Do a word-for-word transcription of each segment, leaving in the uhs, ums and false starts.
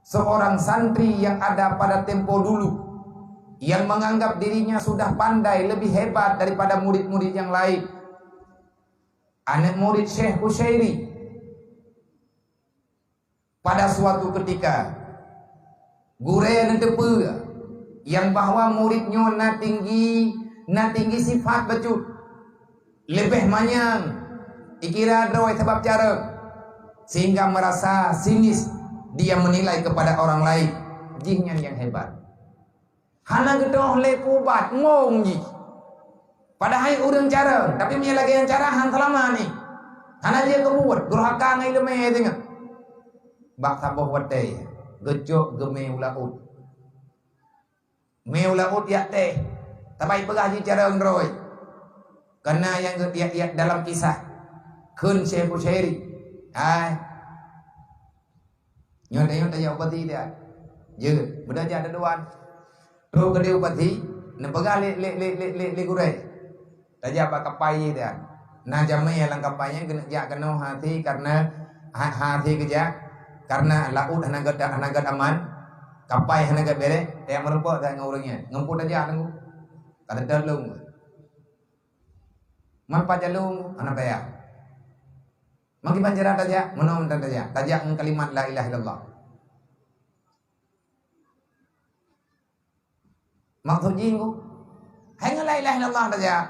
Seorang santri yang ada pada tempo dulu, yang menganggap dirinya sudah pandai, lebih hebat daripada murid-murid yang lain. Aneuk murid Syekh Kusyairi. Pada suatu ketika, gurée neuteupeue nyang bahwa murid nyoe na tinggi, na tinggi sifat bacut. Leubeh manyang, ikira droe sabab carông, sehingga merasa sinis dia menilai kepada orang lain. Jih nyan nyang hebat. Hana geutoh lé kubat, ngong jih. Padahai ureuëng carông, tapi meunyoe lagée nyang carông han seulama ni. Hana jeuet keu buet, durhaka ngon iéleumé teungoh. Bak saboh watée, geucok geumé u laôt. Mé u laôt jak teh, tabai peugah jih carông droe. Kana nyang geuiak-iak dalam kisah, kheun Syekh Kusyairi. Hai. Nyoe tanyoe tajak u pasi dia. Jeuet, beuda jak deduan. Trok keudeh u pasi, neupeugah lé, lé, lé, lé, lé, lé gurée. Tajak bak kapai jih dia. Na jamé lam kapai nyan keuneuk jak keunoe hase karena ha-, hase geujak karena laôt hana gét, hana gét aman, kapai hana gét béréh, tajak meurumpok that ngon ureuëng nyan. Ngon peue tajak teungku? Ka teutôt lôn. Man pat jalông hana payah. Meukiban cara tajak, meunoe mantong tajak. Tajak ngon kalimat la ilaha illallah. Maksud jih ku, hai ngon la ilaha illallah tajak.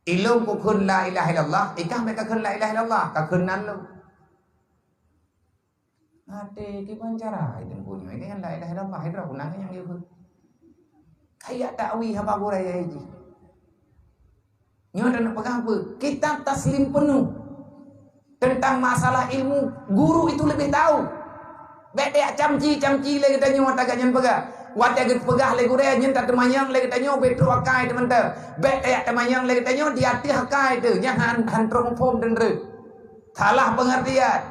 Ilôn kukheun la ilaha illallah, ikah bék kakheun la ilaha illallah, kakheun nan lôn. Até kiban cara hai teungku nyoe, ini kan la ilaha illallah, hai droe kunang nyang yue. Kayak takwil haba gurée jih. Nyoe dan peugah apa? Kita taslim penuh tentang masalah ilmu. Guru itu lebih tahu. Bék tajak camci-camci lé geutanyoe watée nyan peugah. Watée geupeugah lé gurée nyan tateumanyong lé geutanyoe bék trok akai teumanta. Bék tajak teumanyong lé geutanyoe di ateueh akai teuh nyang han, han trok phom teunreuk. Salah pengertian.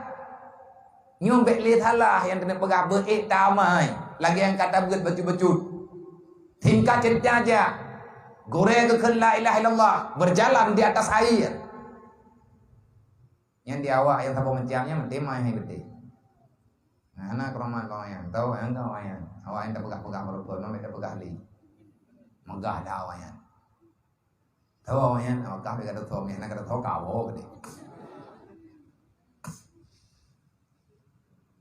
Nyoe bék lé salah nyang keuneuk peugah beuék tamai lagée nyang ka tabeuet bacut-bacut. Singkat cerita jak, gurée geukheun la ilaha illallah, berjalan di atas air. Nyang di awak nyang saboh macam nyan meutimai hai beutôi. Nah, hana keurumat awak nyan, tau nyang ka awak nyan. Awak nyan tapeugah-peugah meureumpok, memang tapeugah lé. Meugah dah awak nyan. Tau awak nyan, awak kah ka teuthom, hana ka teuthom ka woe keudeh.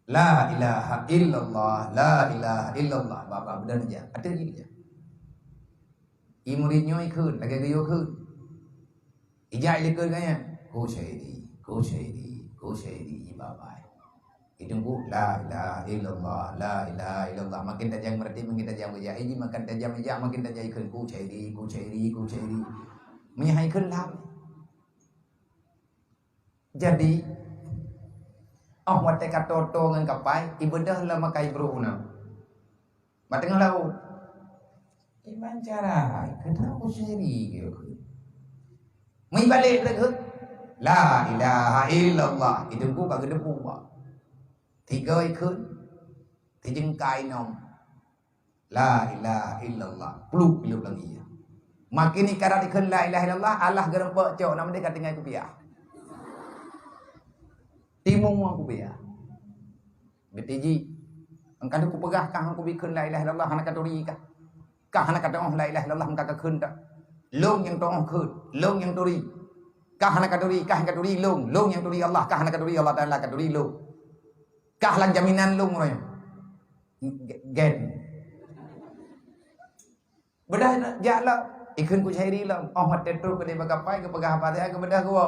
La ilaha illallah, la ilaha illallah. Baba beudôh jak. Ateueh jih jak. I murit nyoe ikheun, lagée geuyue kheun. Ijak ilikot gaya. Kusyairi, Kusyairi, Kusyairi, ibabai. Itunggu, la ilaha illallah, la ilaha illallah. Makin tajam berarti makin tajam gaya. Iji makin tajam ijak, makin tajam ikheun Kusyairi, Kusyairi, Kusyairi. Meunyoe hai kheun lam. Jadi, oh watée ka toto ngon kapai, ibeudôh lam akai brôk unoe. Bak teungoh laôt. Iban cara, keunoe Kusyairi geukheun. Meuibalek lagée, la ilaha illallah, itunggu bak geudebu bak. Tiga ikheun, tijeungkai nom. La ilaha illallah. Pluk ilop lagi ya. Makin ikarat ikheun la ilaha illallah, alah geureumpok cok, nama dia ka tinggai kupiah. Timu kupiah. Betiji. Engkau kupeugah kah aku bikheun la ilaha illallah, hana katuri kah? Kah hana katoh la ilaha illallah, maka kakheun tak? Long nyang toh kheun, long nyang turi. Kah hana katuri, kah katuri long, long nyang turi Allah, kah hana katuri Allah Taala katuri long. Kah lam jaminan long roh. Gen. Beudôh jak lom, ikheun Kusyairi lom. Oh, watée trok keudeh bak kapai, geupeugah apa saja, geubeudôh geuwoe.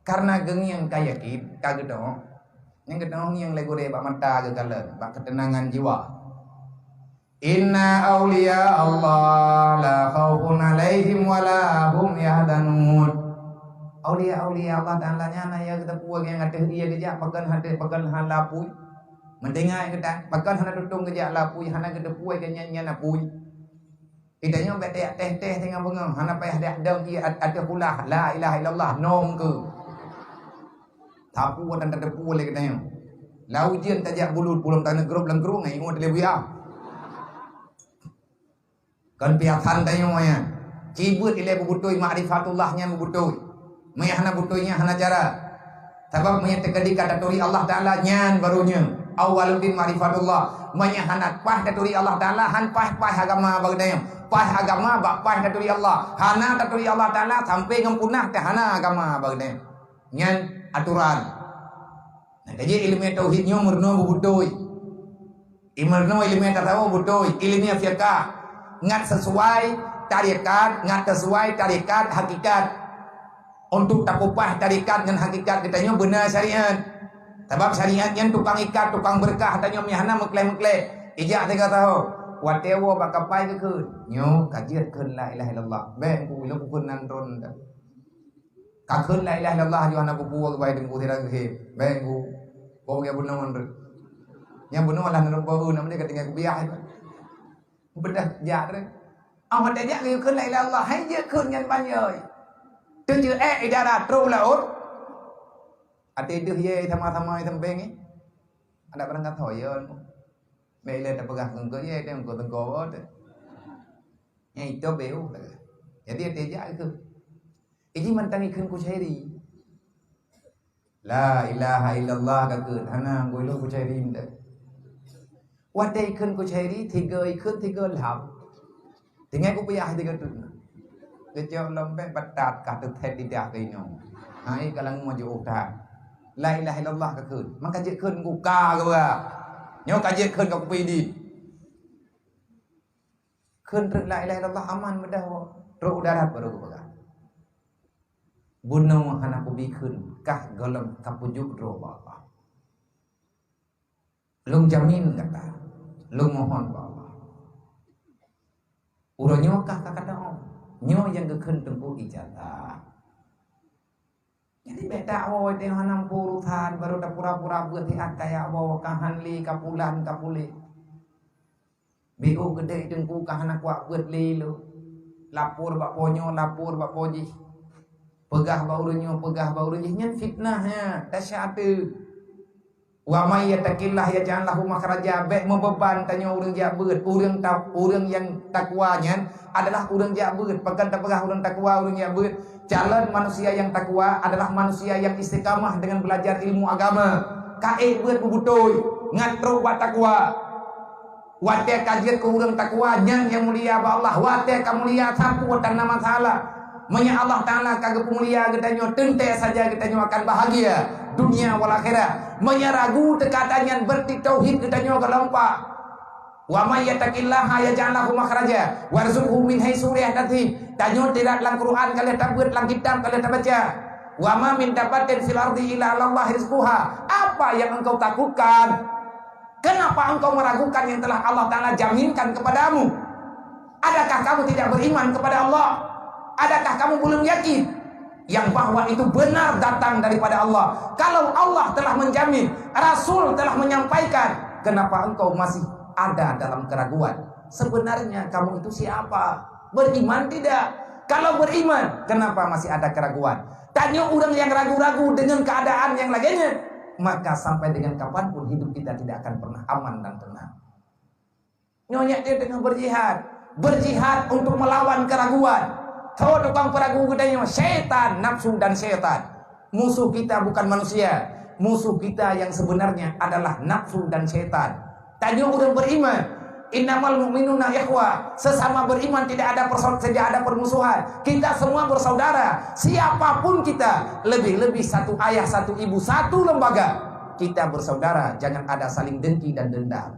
Karena geungieng ka yakin, ka geudoh. Nyang geudoh ngieng lé gurée bak mata geukalon, bak keuteunangan jiwa. Inna auliya Allah la khaufun alaihim wa la hum yahzanun. Aulia-aulia Allah Taala nyan na ya geuteupeue nyang ateueh ie geujak pakon hate pakon hana pui. Meudengai geutan, pakon hana tutong geujak lapui, hana geuteupeue keu nyan nyan apui. Geutanyoe bék tajak teh-teh teungoh beungoh, hana payah jak dong ie at-, ateueh ulah, la ilaha illallah, nong keu. Sapeue tan tateupeue lé geutanyoe. Lau ujeuen tajak bulut, bulom taneuk grôp lam krueng, ngon ingat lé buya. Kon piasan tanyoe nyan. Cibeuet ilée beubeutôi makrifatullah nyan beubeutôi. Meunyo hana beutôi nyan hana cara. Sabab meunyo teukeudi ka taturi Allah Taala nyan baru nyoe. Awwaluddin ma'rifatullah. Meunyoe hana paih taturi Allah Taala, han paih-paih agama bak geutanyoe. Paih agama bak paih taturi Allah. Hana taturi Allah Taala sampai ngon punah teuh hana agama bak geutanyoe. Nyan aturan. Nah, jadi ileumèe tauhid nyoe meurunoe beutôi. Meurunoe ileumèe tasawuf beutôi, ileumèe fiqah. Ngat sesuai tarekat, ngat sesuai tarekat hakikat. Untuk tapeupah tarekat ngon hakikat geutanyoe beuna syariat. Sabab syariat nyan tukang ikat, tukang beureukat, tanyoe meuhana meukleh-meukleh. Ijak sigoe saho. Watèe woe bak kapai geukheun. Nyoe ka jeuet kheun la ilaha illallah. Bèk ku ilôn kukheun nan tron dah. Ka kheun la ilaha illallah, aju hana kupuwoe geubai teungku sira geuhe. Bèk ku. Kong ya bunoe nyoe. Nyang bunoe lah nurut bau, nama dia ka tinggai kubiah. Beudah jak tu. Ah, watèe jak geukheun la ilaha illallah, hai jeuet kheun nyan ban yôi. Teujeuet, eh, idara trok laôt. Até deuh ye sama-sama sempeng, eh. Ada barang kata ye. Mele tapeugah keungkot ye, tengko tengko. Nyang itu beu. Jadi até jak itu. Iji mantang ikheun Kusyairi. La ilaha illallah ka kheun. Hana, goi lôn Kusyairi meunan. Watèe ikheun Kusyairi, tiga ikheun, tiga lham. Tinggai kupiah tiga tu. Geucok lom bèk batat ka teuthet lidah keu inong. Hai ka langue maju udah. La ilaha illallah ka kheun. Maka jeuet kheun kuka geuba. Nyoe ka jeuet kheun ka kupi di. Kheun treuk la ilaha illallah aman meudah woe. Trok u darat baru geupeugah. Bunoe hana kubi kheun, kah gohlom ka peujok droe bak Allah. Lôn jamin gata, lôn mohon bak Allah. Uroe nyoe kah ka kata, oh, nyoe nyang geukheun teungku ijazah. Jadi bèk dak woe teuh hana muphom urusan, baru tapura-pura beuet siat kaya woe ka han lé ka pulan ka puléh. Biôh geudeh teungku ka hana kuat beuet lé lôn. Lapor bak po nyoe, lapor bak po jih. Peugah bak ureueng nyoe, peugah bak ureueng jih. Nyan fitnah nyan, dahsyat teuh. Wa may yattaqillaha yaj'al lahu makhraja. Bèk meubeuban tanyoe ureueng jak beuet. Ureueng ta-, ureueng nyang takwa nyan adalah ureueng jak beuet. Pakon tapeugah ureueng takwa, ureueng jak beuet? Calon manusia nyang takwa adalah manusia nyang istiqamah dengan belajar ilmu agama. Ka ék beuet beubeutôi, ngat trok bak takwa. Watèe ka jeuet keu ureueng takwa, nyan nyang mulia bak Allah. Watèe ka mulia, sapeue tan na masalah. Meunyoe Allah Taala ka geupeumulia geutanyoe, teuntèe saja geutanyoe akan bahagia dunia wal akhirat. Meunyoe ragu teuka tanyan, berarti tauhid geutanyoe geulompak. Wa may yattaqillaha yaj'al lahu makhraja warzuqhu min haitsu la yahtasib. Tanyoe teulat lam Quran ka lheueh tabeuet, lam kitab ka lheueh tabaca. Wa ma min dabbatin fil ardi illa 'alallahi rizquha. Apa yang engkau takutkan? Kenapa engkau meragukan yang telah Allah Taala jaminkan kepadamu? Adakah kamu tidak beriman kepada Allah? Adakah kamu belum yakin yang bahwa itu benar datang daripada Allah? Kalau Allah telah menjamin, Rasul telah menyampaikan, kenapa engkau masih ada dalam keraguan? Sebenarnya kamu itu siapa? Beriman tidak? Kalau beriman, kenapa masih ada keraguan? Tanyoe ureueng nyang ragu-ragu dengan keadaan nyang lagèe nyan, maka sampai dengan kapanpun hidup kita tidak akan pernah aman dan tenang. Nyoe nyak dia tengah berjihad. Berjihad untuk melawan keraguan. Tho tukang peragu geutanyoe, syaitan, nafsu dan syaitan. Musuh kita bukan manusia. Musuh kita yang sebenarnya adalah nafsu dan syaitan. Tanyoe ureueng beriman. Innamal mu'minuna ikhwah. Sesama beriman tidak ada persau-, tidak ada permusuhan. Kita semua bersaudara. Siapapun kita, lebih-lebih satu ayah, satu ibu, satu lembaga. Kita bersaudara, jangan ada saling dengki dan dendam.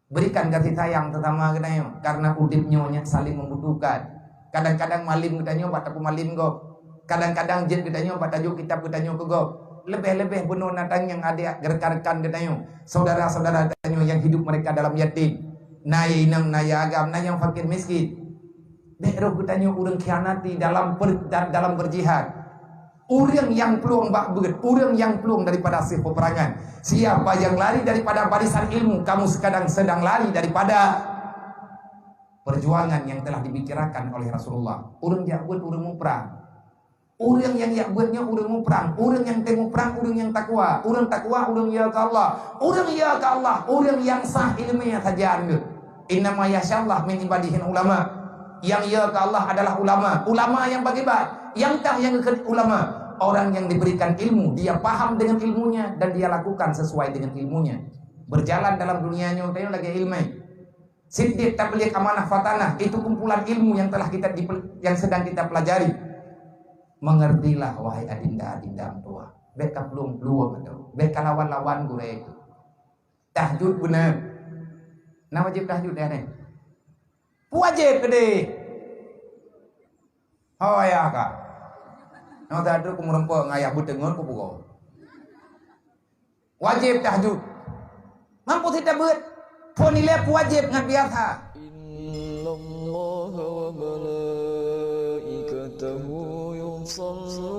Berikan kasih sayang sesama geutanyoe, karena udeb nyoe nyak saling membutuhkan. Kadang-kadang malem geutanyoe bak tapeumalem gob. Kadang-kadang jeuet geutanyoe bak tajok kitab geutanyoe keu gob. Leubeh-leubeh bunoe na tangieng adek rekan-rekan geutanyoe, saudara-saudara geutanyoe yang hidup mereka dalam yatim. Na inong, na agam, na nyang fakir miskin. Bèk roh geutanyoe ureueng khianati dalam per-, da-, dalam berjihad. Ureueng nyang plueng bak beuet, ureueng nyang plueng daripada seuh peperangan. Siapa yang lari daripada barisan ilmu, kamu sekarang sedang lari daripada perjuangan yang telah dibicarakan oleh Rasulullah. Ureueng jak beuet, ureueng muprang. Ureueng nyang jak beuet nyoe ureueng muprang. Ureueng nyang teuh muprang, ureueng nyang takwa. Ureueng takwa, ureueng ya keu Allah. Ureueng ya keu Allah, ureueng nyang sah ileumèe sajan geuh. Innama yakhsyallaha min ibadihil ulama. Nyang ya keu Allah adalah ulama. Ulama nyang bagi bat. Nyang tah nyang geukheun ulama. Orang yang diberikan ilmu, dia paham dengan ilmunya dan dia lakukan sesuai dengan ilmunya. Berjalan dalam dunia nyoe, teuh lagèe ilmu. Siddiq, tabligh, amanah, fatanah, itu kumpulan ilmu yang telah kita dipel-, yang sedang kita pelajari. Mengertilah, wahai adinda-adinda meutuah. Bèk kaplueng-plueng atau bèk kalawan-lawan gurèe itu. Tahajud beuna. Na wajéb tahajud deh, neh? Wajéb keudéh. Ho ya ka. Nyoe that droe ku meureumpok ngon ayah beuteungon ku pugo. Wajéb tahajud. Mampu sita beuet. Phon ilèe wajéb ngat biasa. Innallaha wa malaikatahu yusalluna